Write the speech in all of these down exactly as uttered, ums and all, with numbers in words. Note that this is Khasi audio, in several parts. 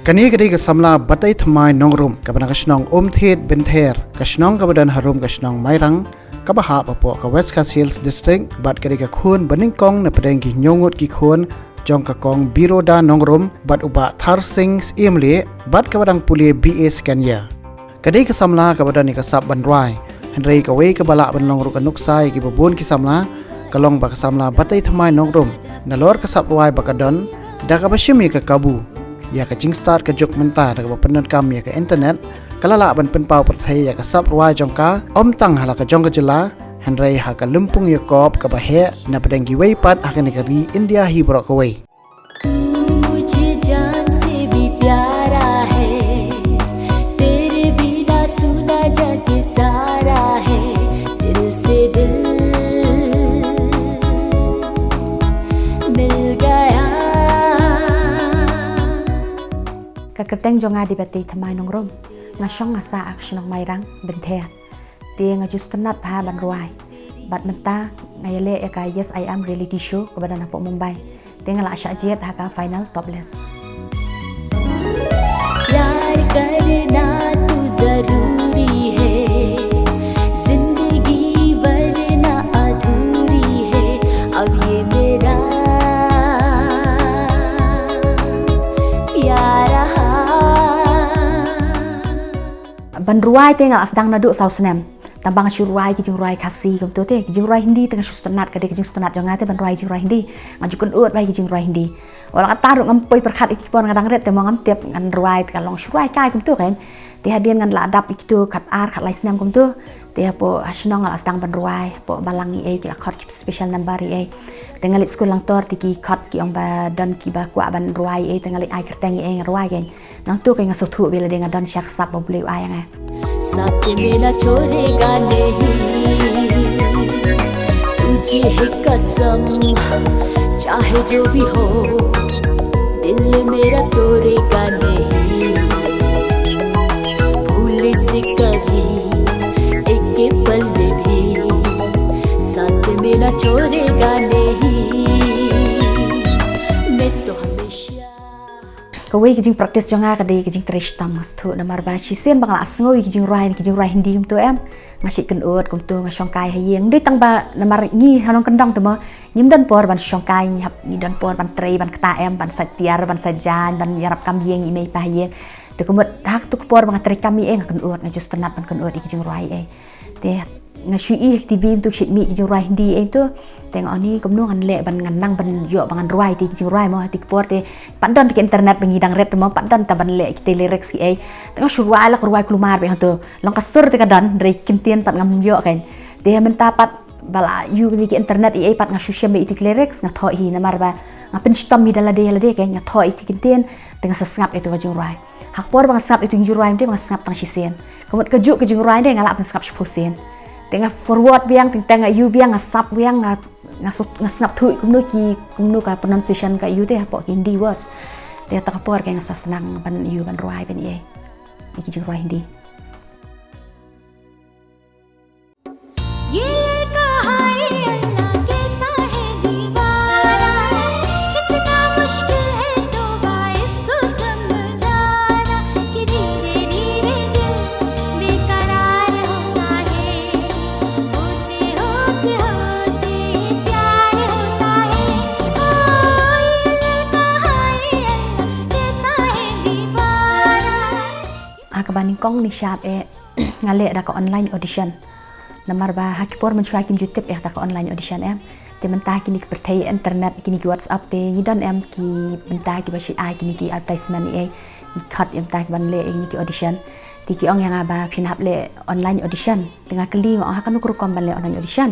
Kane ka dei ka samla Batai Thymmai Nongrum, kaba na ka shnong Umthied Bynther, ka shnong kaba don harum ka shnong Mairang, kaba hap hapoh ka West Khasi Hills District, bad ka dei ka khun ba nyngkong na pdeng ki hynñiew ngut ki khun jong ka kong Biroda Nongrum bad u Bah Tharsing Syiemlieh, bad kaba dang pule B A second year. Ka dei ka samla kaba don ïa ka sap ban rwai, hynrei kawei kaba lah ban long ruh ka nuksa ïa kiba bun ki samla ka long ba ka samla Batai Thymmai Nongrum, nalor ka sap rwai ba ka don, da kaba shim ïa ka kabu ïa ka jingstad ka juk mynta da kaba pyndonkam ïa ka internet, ka la lah ban pynpaw pyrthei ïa ka sap rwai jong ka, ym tang ha la ka jong ka jylla, hynrei ha ka lympung ïakob kaba heh na pdeng kiwei pat ha kane ka ri India hi baroh kawei. तू मुझे जान से भी प्यारा है, तेरे बिना सुना जग सारा है, दिल से दिल मिल गया। Ka kyrteng jong nga dei Batai Thymmai Nongrum. Nga shong nga sah ha ka shnong Mairang, Bynther. Te nga ju sngewtynnat bha ban rwai. Bad mynta nga ïaleh ïa ka Yes I Am reality show kaba don hapoh Mumbai. Te nga la shah jied ha ka final topless. प्यार करना तू जरूरी है, जिंदगी वरना अधूरी है, अब ये मेरा प्यार रहा। Ban rwai te nga la sdang naduh saw snem. Tang ba nga shu rwai ki jingrwai Khasi kumto te. Ki jingrwai Hindi te nga shu sngewtynnat, ka dei ka jingsngewtynnat jong nga te ban rwai jingrwai Hindi. Nga ju kynud bha ki jingrwai Hindi. Wat la katta ruh ngam poi pyrkhat ïa ki por, nga dang rit te mo, ngam tip ngan rwai te ka long shu rwai kai kumto kan. Te hadien ngan la dap ïa kito khatar khatlai snem kumto. Te hapoh ha shnong nga la sdang ban rwai, hapoh balang ïa ei ki la khot ki special number ïa ei. Te nga leit skul Langtor te ki khot, ki ong ba don kiba kwah ban rwai ïa ei, te nga leit ai kyrteng ïa ei, nga rwai kan. Nangta ka nga sngewthuh ba lada nga don sha ka sap ba U Blei u ai ïa nga. साथ मेरा छोड़ेगा नहीं, तुझे है कसम, चाहे जो भी हो, दिल मेरा तोड़ेगा नहीं, भूल से कभी एक पल भी, साथ मेरा छोड़ेगा नहीं, मैं तो हमेशा Kawei ka jingpractice jong nga ka dei ka jingtrei shitom, nga sngewthuh, namar ba shisien ba nga la sngew ïa ki jingrwai, ki jingrwai Hindi kumto em, nga shu kynud kumto, nga shongkai ha ïing. Dei tang ba namar ngi ha nongkyndong te mo, ngim don por ban shongkai, ngi hap, ngi don por ban trei, ban ktah em, ban sait tiar, ban sait jaiñ, ban ïarap kam ïing, i mei i pa ha ïing. Te ka mut ha kato ka por ba nga trei kam ïa ei, nga kynud, nga ju sngewtynnat ban kynud ïa ki jingrwai ei. Te nga shu ïohi ha T V mynta ki shait mih ki jingrwai Hindi ei mynta. Te nga ong ni kumno ngan leh ban, ngan nang ban ïoh ba ngan rwai te ki jingrwai mo, ha kata ka por te pat don te ka internet ba ngi dang rit mo, pat don te ban leh kita ki lyrics ki ei. Te nga shu rwai la ka rwai kulmar beit hangto. Long ka sur te ka don, hynrei ki kyntien pat ngam ïoh kan. Te mynta pat ba la ïoh kine ki internet ei ei pat nga shu shem beit ïa ki lyrics, nga thoh hi namar ba nga pynshitom hi da lade lade kan, nga thoh ïa ki kyntien, te nga sa sngap ïa tu ka jingrwai. Ha ka por ba nga sngap ïa tu ka jingrwai mynta ba nga sngap tang shisien. Ka mut kajuh ka jingrwai te nga lah ban sngap shiphew sien. Te nga forward biang, teng teng nga ïoh biang, nga sap biang, nga, nga sngap thuh kumno ki, kumno ka pronunciation ka ïoh te hapoh ki Hindi words. Te kata ka por ka nga sa sdang ban ïoh ban rwai ban ïa ei ki jingrwai Hindi. ये लड़का हाय अल्लाह कैसा है दीवाना, कितना मुश्किल है तौबा इसको समझाना, कि धीरे धीरे दिल बेकरार होता है, होते होते होते प्यार होता है। ओ ये लड़का हाय अल्लाह कैसा है दीवाना। Ha kaba nyngkong nyngshap eh nga leh da ka online audition. Namar ba ha ki por mynshuwa kim ju tip ïa kata ka online audition em. Te mynta ha kine ki pyrthei internet, kine ki WhatsApp te ngi don em ki mynta kiba shait ai kine ki advertisement ei ei. Ngi khot ïa mynta ki ban leh ïa kine ki audition. Te ki ong ïa nga ba phin hap leh online audition. Te nga kylli, nga ong ha kano ka rukom ban leh online audition.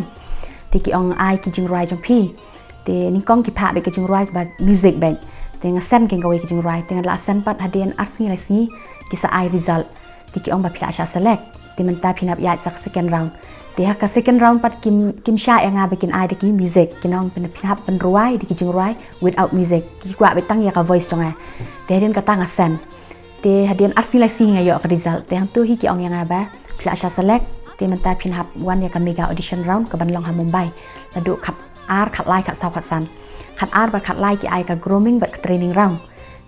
Te ki ong ai ki jingrwai jong phi. Te nyngkong ki phah beit ka jingrwai kaba music beit. Te nga send kein kawei ka jingrwai. Te nga la send pat, hadien ar sngi lai sngi ki sa ai result. Te ki ong ba phi la shah select. Te mynta phin hap ïaid sa ka second round. Te ha ka second round pat kim, kim shah ïa nga ba kin ai da ki music. Kin ong phin, phin hap ban rwai da ki jingrwai without music. Ki kwah beit tang ïa ka voice jong nga. Te hadien kata nga send. Te hadien ar sngi lai sngi nga ïoh ka result. Te hangto hi ki ong ïa nga ba phi la shah select. Te mynta phin hap wan ïa ka mega audition round kaban long ha Mumbai. Naduh khat ar, khat lai, khat saw, khat san. Khat ar bad khat lai ki ai ka grooming bad ka training round.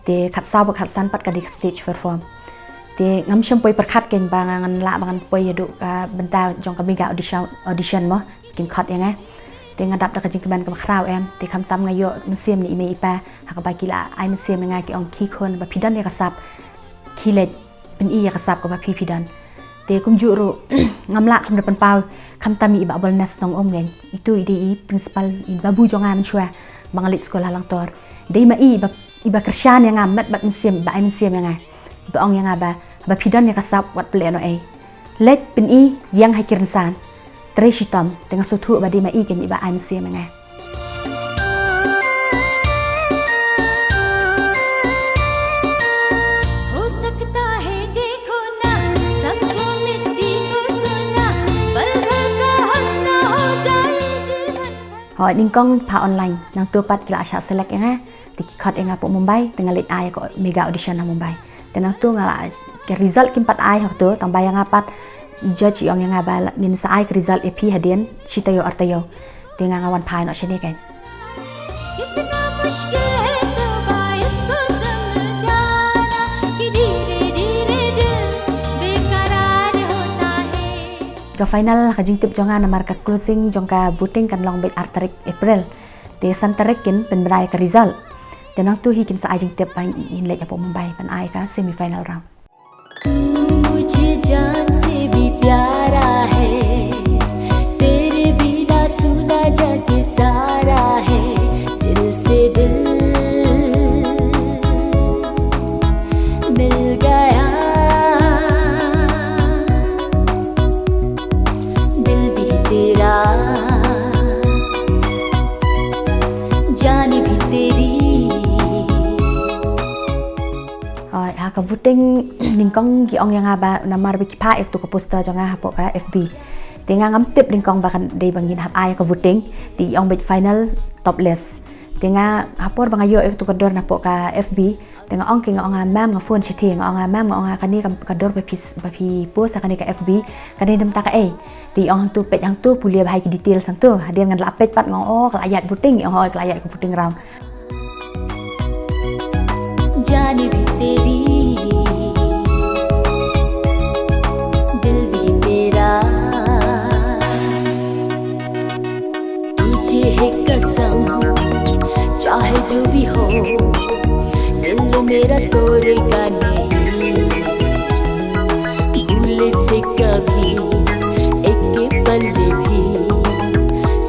Te khatsaw bad khatsan pat ka dei ka stage perform. Te ngam shym poi pyrkhat kein ba ngan lah ba ngan poi haduh ka bynta jong ka mega audition, audition mo, kin khot ïa nga. Te nga dap da ka jingkmen kaba khraw em, te khamtam nga ïoh mynsiem na i mei i pa, ha kaba ki la ai mynsiem ïa nga, ki ong, "Khie khun, ba phi don ïa ka sap, khie leit pyni ïa ka sap kaba phi phi don." Te kumjuh ruh ngam lah khlem da pynpaw, khamtam i Bah Bolnes Nongum kein. Itu i dei i principal, i babu jong nga mynshuwa ba nga leit skul ha Langtor. Dei ma i ba, i ba kyrshan ïa nga met bad mynsiem, i ba ai mynsiem ïa nga. I ba ong ïa nga ba, "Ba phi don ïa ka sap, wat pynleh noh ei. Leit pyni ïeng ha ki rynsan. Trei shitom." Te nga sngewthuh ba dei ma i kein i ba ai mynsiem ïa nga. हो सकता है देखो ना, समझो मिट्टी को सोना, पल भर का हंसना हो जाए जीवन भर। Hooid, nyngkong pha online, nangtu pat ki la shah select ïa nga, te ki khot ïa nga hapoh Mumbai, te nga leit ai ka mega audition ha Mumbai. Te nangtu nga la, ka result kim pat ai hangtu, tang ba ïa nga pat, i judge i ong ïa nga ba la, ngin sa ai ka result ïa phi hadien shi taïew ar taïew. Te nga, nga wan phai noh shane kein. कितना मुश्किल है तौबा इसको समझाना कि धीरे धीरे दिल बेकरार होता है। Ka final, ka jingtip jong nga namar ka closing jong ka voting kan long beit ar tarik April. Te san tarik kin pynbna ïa ka result. Te nangtu hi kin sa ai jingtip ba ngin leit hapoh Mumbai ban ai ka semi final round. तुझे जान से भी प्यारा है, तेरे बिना सुना जग सारा है, दिल से दिल मिल गया, दिल भी तेरा, जान भी तेरी। Hooid, ha ka voting nyngkong ki ong ïa nga ba namar ba ki phah ïa katu ka poster jong nga hapoh ka F B. Te nga ngam tip nyngkong ba kan dei ba ngin hap ai ka voting, te i ong beit final top list. Te nga ha por ba nga ïoh ïa katu ka dur napoh ka F B, te nga ong ki, nga ong, "Ah, ma'am," nga phone shithi, nga ong, "Ah, ma'am," nga ong, "ah, kane ka, ka dur ba phi, ba phi post ha kane ka F B, kane namar kaei?" Te i ong, "Hangtu, peit hangtu, pule bha ïa ki details hangtu." Hadien ngan la peit pat nga ong, "Oh, ka la ïaid voting," i ong, "Hooid, ka la ïaid ka voting round." जान भी तेरी, दिल भी तेरा, तुझे है कसम, चाहे जो भी हो, दिल मेरा तोड़ेगा नहीं, भूले से कभी एक पल भी,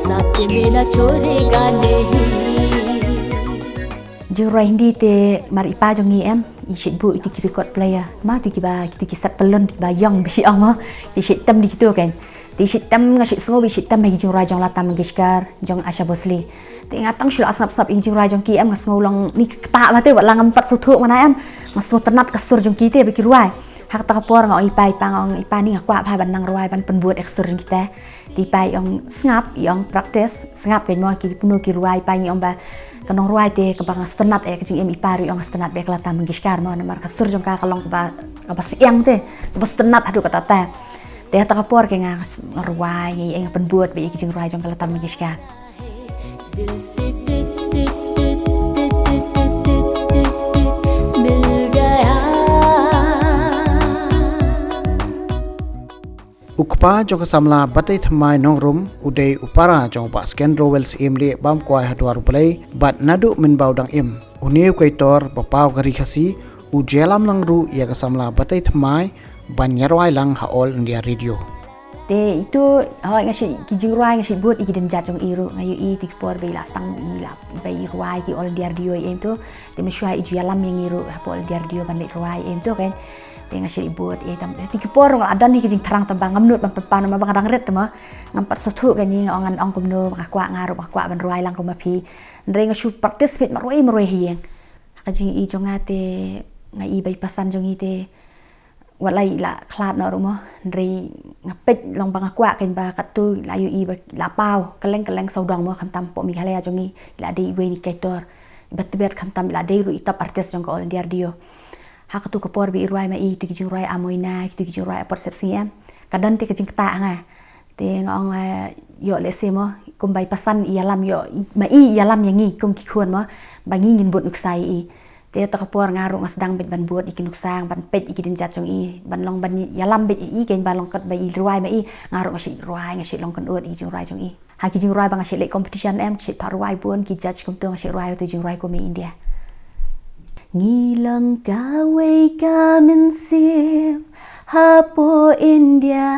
साथ मेरा छोड़ेगा नहीं। Jingrwai Hindi te mar i pa jong ngi em, i shait buh ïa kito ki record player. Ma, kito kiba, kito ki set pyllun kiba ïong ba shi ong mo. Te i shait tem da kito kein. Te i shait tem, nga shait sngew ba i shait tem ha ki jingrwai jong Lata Mangeshkar, jong Asha Bhosle. Te nga tang shu la sngap sngap ïa ki jingrwai jong ki em, nga sngew long ni ka ktah ba te, wat la ngam pat sngewthuh mynta em. Nga sngewtynnat ka sur jong ki te ba ki rwai. Ha kata ka por nga ong i pa, i pa, nga ong i pa, ni nga kwah bha ban nang rwai ban pynbud ïa ka sur jong kita. Te i pa i ong sngap, i ong practice, sngap kein mo, ki pynno ki rwai, i pa ngi ong ba ka nongrwai te kaba nga sngewtynnat ïa ka jingim, i pa ruh i ong nga sngewtynnat bha ïa ka Lata Mangeshkar mo, namar ka sur jong ka ka long kaba, kaba syiang te, kaba sngewtynnat haduh katta katta. Te ha kata ka por kein nga s-, nga rwai, nga ïeng pynbud bha ïa ki jingrwai jong ka Lata Mangeshkar. दिल से टिक टिक टिक टिक मिल गया। U kpa jong ka samla Batai Thymmai Nongrum u dei u para jong u Bah Skendro Welsiem Lieh Bamkwai ha Dwar U Blei, bad naduh mynba u dang im, une u kaitor ba paw ka Ri Khasi u ju ïalam lang ruh ïa ka samla Batai Thymmai ban ïarwai lang ha All India Radio. Te itu, hooid, nga shait, ki jingrwai nga shait bud ïa ki dang jait jong i ruh, nga ïohi tu ki por ba i la sdang i la, ba i rwai ki All India Radio em tu. Te mynshuwa i ju ïalam ïa ngi ruh hapoh All India Radio ban leit rwai em tu kein. Te nga shait bud ïa tam, tu ki por ruh nga la don hi ki jingthrang tang ba ngam nud ban pynpaw namar ba nga dang rit te mo. Ngam pat sngewthuh kein, nga ong ngan ong kumno, ba nga kwah, nga ruh ba nga kwah ban rwai lang kum ma phi. Hynrei nga shu participate marwei marwei ha ïing. Ka jingïohi jong nga te, nga i ba i pasan jong i te, wat la i la khlad noh ruh mo, hynrei nga peit long ba nga kwah kein ba katto la ïohi ba la paw kylleng kylleng sawdong mo, khamtam hapoh Meghalaya jong ngi i la dei iwei na ki kaitor iba tbit, khamtam i la dei ruh i top artist jong ka All India Radio. Ha katto ka por ba i rwai ma i tu ki jingrwai A Moina, tu ki jingrwai A Por Sep Sngi em, ka don te ka jingktah ha nga. Te nga ong, eh, ïoh lehse mo, kumba i pasan i ïalam, ïoh, ma i ïalam ïa ngi kum ki khun mo, ba ngi ngin bud nuksa ïa i. Te ta ka por nga ruh nga sdang beit ban bud ïa ki nuksa, ban peit ïa ki dien jait jong i, ban long ban ïalam beit ïa i, kein ba long kat ba i rwai ma i, nga ruh nga shait rwai, nga shait long kynnoh ïa ki jingrwai jong i. Ha ki jingrwai ba nga shait leh competition em, shait pha rwai bun, ki judge kumto, nga shait rwai tu jingrwai kum i India. Ngi long kawei ka mynsiem hapoh India.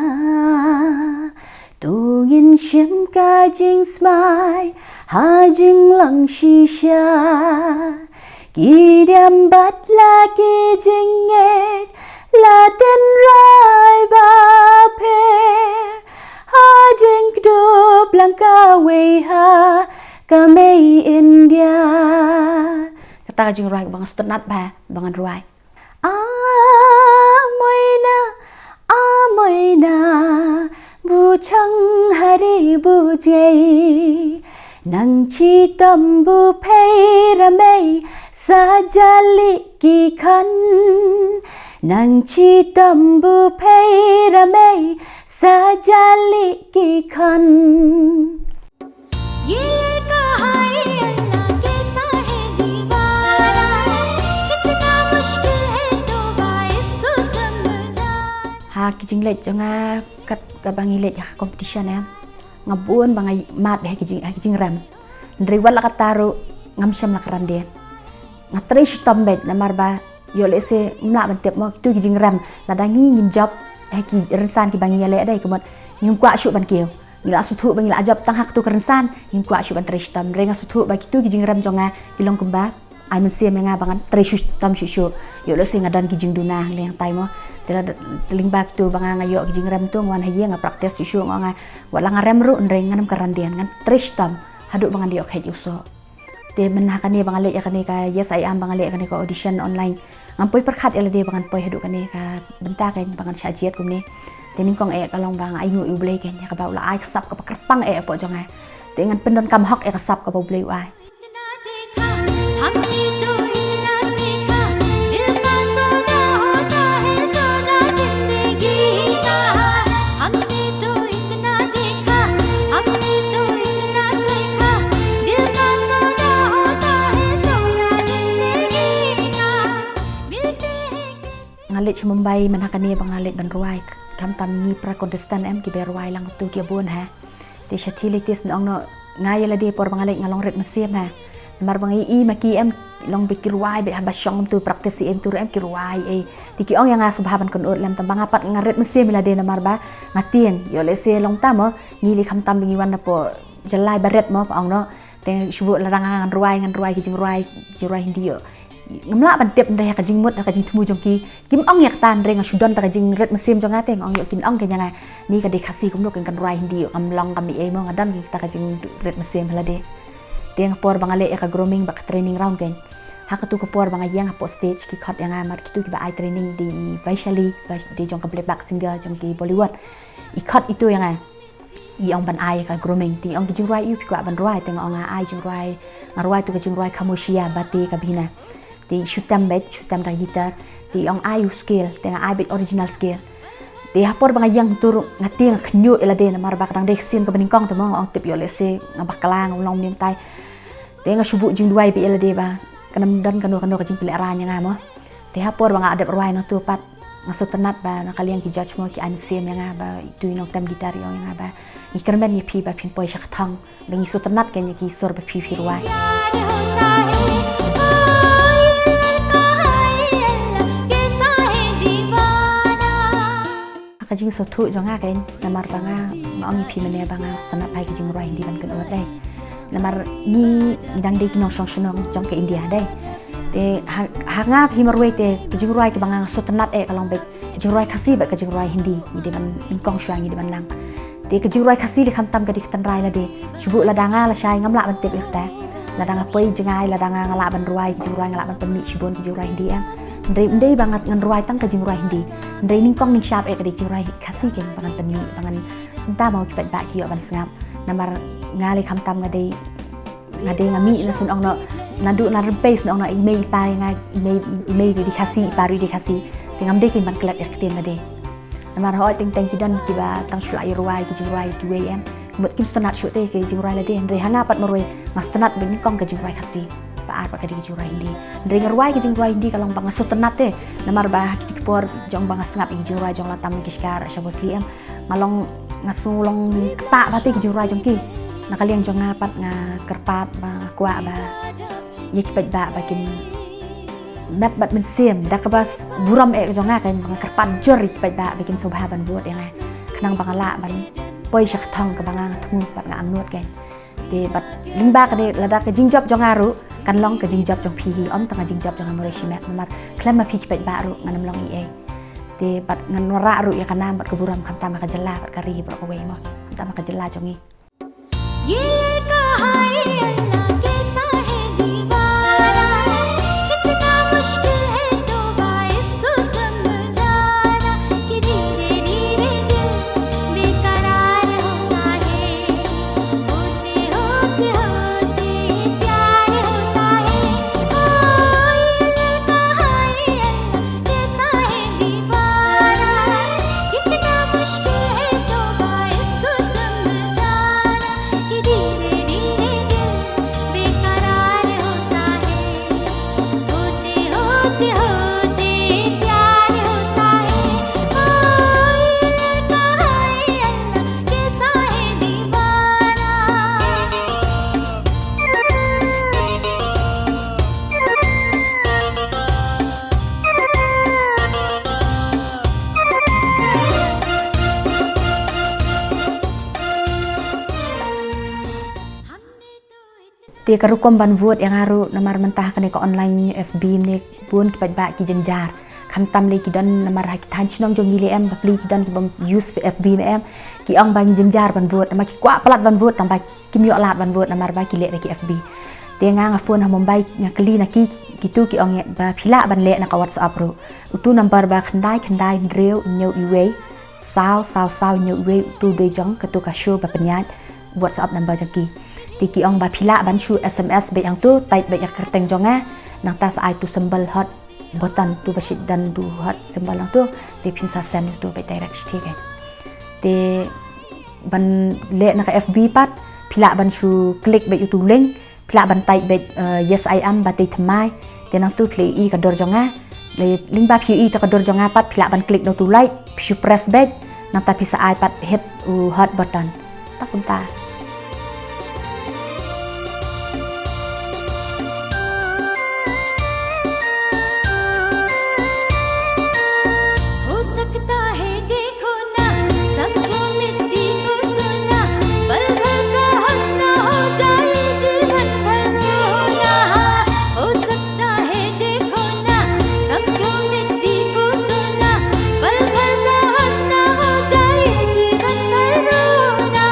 To ngin shim ka jingsmai ha jinglong shisha. Ki diam bad la ki jingngeit, la tynrai bapher ha jingkdup lang kawei ha ka mei India. Kata ka jingrwai ba nga sngewtynnat ba, ba ngan rwai. A moina, a moina, bu chang hari bu jei. Nang chitom bu phei ra mei sa jali ki khan. Nang chitom bu phei ra mei sa jali ki khan. ये लड़का हाय अल्लाह कैसा है दीवाना, कितना मुश्किल है तौबा इसको समझाना। Ha ki jingleit jong nga kat kaba ngi leit ha competition em, nga bun ba nga mad ha ki jing, ha ki jingrem. Hynrei wat la katta ruh ngam shym la kren dien. Nga trei shitom beit namar ba ïoh lehse ngim lah ban tip mo, kitu ki jingrem lada ngi ngim jop ha ki rynsan kiba ngi ïaleh dei, ka mut ngim kwah shuh ban kiew. Ngi la sngewthuh ba ngi la jop tang ha kitu ki rynsan, ngim kwah shuh ban trei shitom. Hynrei nga sngewthuh ba kitu ki jingrem jong nga ki long kumba ai mynsiem ïa nga ba ngan trei shitom shuh shuh. Ïoh lehse nga don ki jingduna hangne hangtai mo. Te la, te lyngba kitu ba nga, nga ïoh ki jingrem tu, nga wan ha ïing nga practice shuh shuh, nga ong nga, wat la nga rem ruh hynrei ngan ym kren dien, ngan trei shitom haduh ba ngan da ïoh kheit ïa u soh. Te mynha kane ba nga leit ïa kane ka Yes I Am, ba nga leit ïa kane ka audition online, ngam poi pyrkhat ïa lade ba ngan poi haduh kane ka bynta, kein ba ngan shah jied kumne. Te nyngkong eh ka long ba nga ainguh ïa U Blei, kein ïa kaba u la ai ka sap kaba kyrpang eh hapoh jong nga. Te ngan pyndonkam hok ïa ka sap kaba U Blei u ai. इतना देखा, हमने तो इतना सीखा, दिल का सौदा होता है सौदा जिंदगी का। हमने तो इतना देखा, हमने तो इतना सीखा, दिल का सौदा होता है सौदा जिंदगी का। मिलते हैं कैसे? Nga leit sha Mumbai mynha kane ba nga leit ban rwai, khamtam ngi para contestant em kiba rwai lang tu ki bun ha. Te sha thylliej te sngewthuh noh nga ïa lade por ba nga leit nga long rit mynsiem ha. Namar ba nga ïohi ma ki em, long beit ki rwai beit haba shong kumtu practice em tu em ki rwai eh. Te ki ong ïa nga sngewbha ban kynnoh lem, tang ba nga pat nga rit mynsiem ïa lade namar ba nga tieng. Ïoh lehse long tam mo, ngi lei khamtam ba ngi wan napoh jylla barit mo, pa ong noh. Te shu buh lada nga ngan rwai, ngan rwai ki jingrwai, jingrwai Hindi ïoh. Ngam lah ban tip hynrei ha ka jingmut, ha ka jingthmu jong ki, kim ong ïa kata, hynrei nga shu don ta ka jingrit mynsiem jong nga, te nga ong ïoh kin ong kein ïa nga, ni ka dei Khasi kumno kein kan rwai Hindi ïoh, kam long kam ei mo, nga don kata ka jingrit mynsiem ha lade. Te nga por ba nga leh ïa ka grooming bad ka training round kein, ha katu ka por ba nga ïeng hapoh stage ki khot ïa nga, mar kitu kiba ai training dei i Vaishali, ba dei jong ka playback singer jong ki Bollywood. I khot itu ïa nga, i ong ban ai ka grooming. Te i ong ki jingrwai aiu phi kwah ban rwai? Te nga ong nga ai jingrwai, nga rwai tu ka jingrwai Khamoshiyan Baatein Kabhi Na. Te i shu tem beit, shu tem da guitar. Te i ong ai u scale, te nga ai beit original scale. Te ha por ba nga ïeng tu ruh nga tieng, nga khynñiuh ïa lade namar ba ka dang dei ka sien kaba nyngkong te mo, nga ong tip ïoh lehse nga bakla, nga long mynta. Te nga shu buh jingduwai beit ïa lade ba kan ym don kano kano ka jingpynlehrain ïa nga mo. Te ha por ba nga la dep rwai nangtu pat, nga sngewtynnat ba na ka liang ki judge mo ki ai mynsiem ïa nga, ba itu i nongtem guitar i ong ïa nga ba ngi kyrmen ïa phi ba phin poi sha ka thong, ba ngi sngewtynnat kein ïa ki sur ba phi, phi rwai. Ha ka jingsngewthuh jong nga kein, namar ba nga, nga ong ïa phi mynne ba nga sngewtynnat bha ïa ki jingrwai Hindi ban kynnoh dei. Namar ngi, ngi dang dei ki nongshong shnong jong ka India dei. Te ha, ha nga phi marwei te ka jingrwai kaba nga sngewtynnat eh ka long beit ka jingrwai Khasi bad ka jingrwai Hindi, ngi dei ban nyngkong shuwa, ngi dei ban nang. Te ka jingrwai Khasi lei khamtam ka dei ka tynrai lade. Shu buh lada nga lashai ngam lah ban tip ïa kata. Lada nga poi jngai, lada nga, nga lah ban rwai ka jingrwai, nga lah ban pynmih shibun ka jingrwai Hindi em. Hynrei ym dei ba ngan, ngan rwai tang ka jingrwai Hindi. Hynrei nyngkong nyngshap eh ka dei ka jingrwai Khasi kein ba ngan pynmih, ba ngan, mynta mo ki paidbah ki ïoh ban sngap. Namar nga lei khamtam nga dei, nga dei nga mih na sngewthuh noh, naduh na rympei sngewthuh noh i mei i pa ïa nga, i mei, i mei i dei Khasi, i pa ruh i dei Khasi. Te ngam dei kein ban klet ïa ka ktien lade. Namar hooid teng teng ki don kiba tang shu la ïa rwai ki jingrwai kiwei em, mut kim sngewtynnat shuh te ki jingrwai lade, hynrei ha nga pat marwei nga sngewtynnat beit nyngkong ka jingrwai Khasi ba Bad ka dei ka jingrwai Hindi. Hynrei nga rwai ka jingrwai Hindi ka long ba nga sngewtynnat te. Namar ba ha kiti ki por jong ba nga sngap ïa ki jingrwai jong la tam ki shkar sha Bhosli em, nga long, nga sngew long ktah ba te ki jingrwai jong ki. Na ka liang jong nga pat nga kyrpad ba nga kwah ba ïa ki paidbah ba kin met bad mynsiem da kaba burom eh jong nga, ka nga kyrpad jur ïa ki paidbah ba kin sngewbha ban vote ïa nga, khnang ba nga lah ban poi sha ka thong kaba nga, nga thmu bad nga angnud ka. Te bad lyngba ka dei lada ka jingjop jong nga ruh kan long ka jingjop jong phi hi, ym tang ka jingjop jong nga marwei shimet, namar khlem ma phi ki paidbah ruh ngan ym long ei ei. Te bad ngan wanrah ruh ïa ka nam bad ka burom khamtam ha ka jylla bad ka ri baroh kawei mo, khamtam ha ka jylla jong ngi. ये लड़का हाय अल्लाह कैसा है दीवाना, कितना मुश्किल है तौबा इसको समझाना, कि धीरे धीरे दिल बेकरार होता है, होते होते होते प्यार होता है। ओ ये लड़का हाय अल्लाह कैसा है दीवाना, कितना मुश्किल है तौबा इसको समझाना, कि धीरे धीरे दिल बेकरार होता है, होते होते होते प्यार होता है। ओ ये लड़का हाय अल्लाह कैसा है दीवाना। Te ka rukom ban vote ïa nga ruh namar mynta ha kane ka online F B ne bun ki paidbah ki jynjar. Khamtam lei ki don namar ha ki thaiñ shnong jong ngi lei em, bapli ki don ki bym use F B ne em, ki ong ba ngi jynjar ban vote namar ki kwah palat ban vote tang ba kim ïoh lad ban vote namar ba ki leh da ki F B. Te nga, nga phone ha Mumbai, nga kylli na ki, kitu ki ong ba phi lah ban leh na ka WhatsApp ruh. Utu number ba khyndai khyndai hynriew hynñiew wei saw saw saw hynñiew wei, utu dei jong katu ka show ba pynïaid WhatsApp number jong ki. Te ki ong ba phi lah ban shu S M S beit hangtu, type beit ïa ka kyrteng jong nga, nangta sa ai tu symbol hot button tu ba shait don tu hot symbol hangtu, te phin sa send utu beit direct sha ki. Te ban leh na ka F B pat, phi lah ban shu click beit utu link, phi lah ban type beit, eh, yes I am ba tei thymmai. Te nangtu phi la ïohi ka dur jong nga. Lei lyngba phi ïohi ta ka dur jong nga pat phi lah ban click na utu like, phi shu press beit, nangta phi sa ai pat hit u hot button. Ta kumta. हो सकता है देखो ना, समझो मित्ती को सुना, पल भर का हंसना हो जाए जीवन भर रोना। हो सकता है देखो ना, समझो मित्ती को सुना, पल भर का हंसना हो जाए जीवन भर रोना।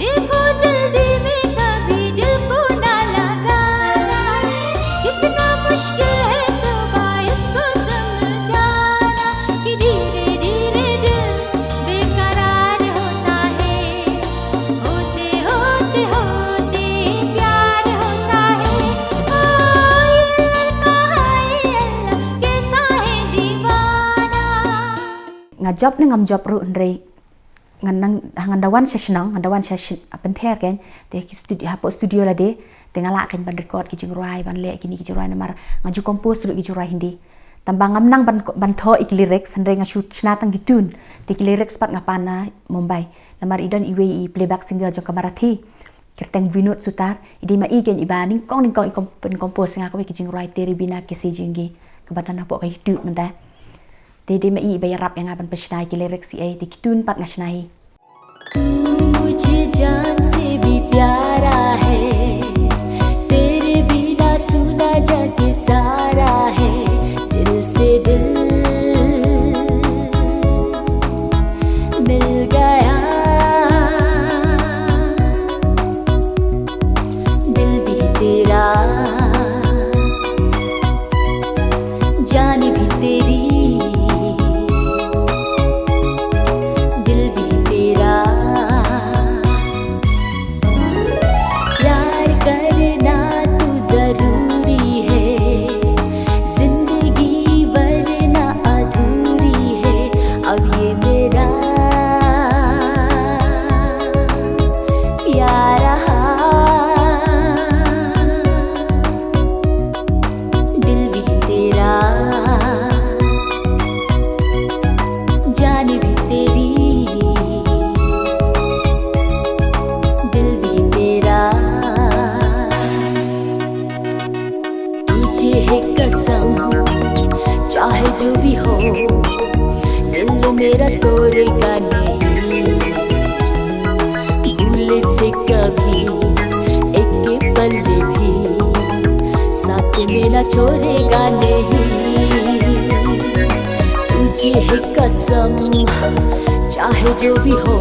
देखो जल्दी में कभी दिल को ना लगाना, कितना मुश्किल है तौबा इसको समझाना, कि धीरे धीरे दिल बेकरार होता है, होते होते होते प्यार होता है। ओ ये लड़का हाय अल्लाह कैसा है दीवाना। Nga jop ne ngam jop ruh hynrei ngan nang, ngan da wan sha shnong, ngan da wan sha shnong, pynthor kein, te ki studio, hapoh studio lade, te nga lah kein ban record ki jingrwai, ban leh kine ki jingrwai namar nga ju compose ruh ki jingrwai Hindi. Tangba ngam nang ban, ban thoh ïa ki lyrics, hynrei nga shu shna tang ki tune. Te ki lyrics pat nga pan na Mumbai. Namar i don iwei i playback singer jong ka Marathi, kyrteng Vinod Sutar, i dei ma i kein iba nyngkong nyngkong i compose ïa nga kawei ka jingrwai Tere Bina Kaise Jeenge, kaba don hapoh ka YouTube mynta. Te dei ma i ba ïarap ïa nga ban pynshna ïa ki lyrics, ïa te ki tune pat nga shna hi. मुझे जान से भी प्यारा है, तेरे बिना सूना जग सारा है, दिल से दिल मिल गया, दिल भी तेरा, जान भी तेरी, दिल भी तेरा। मेरा तोरेगा नहीं, भूले से कभी एक पल भी, साथ में ना छोड़ेगा नहीं। तुझे है कसम, चाहे जो भी हो,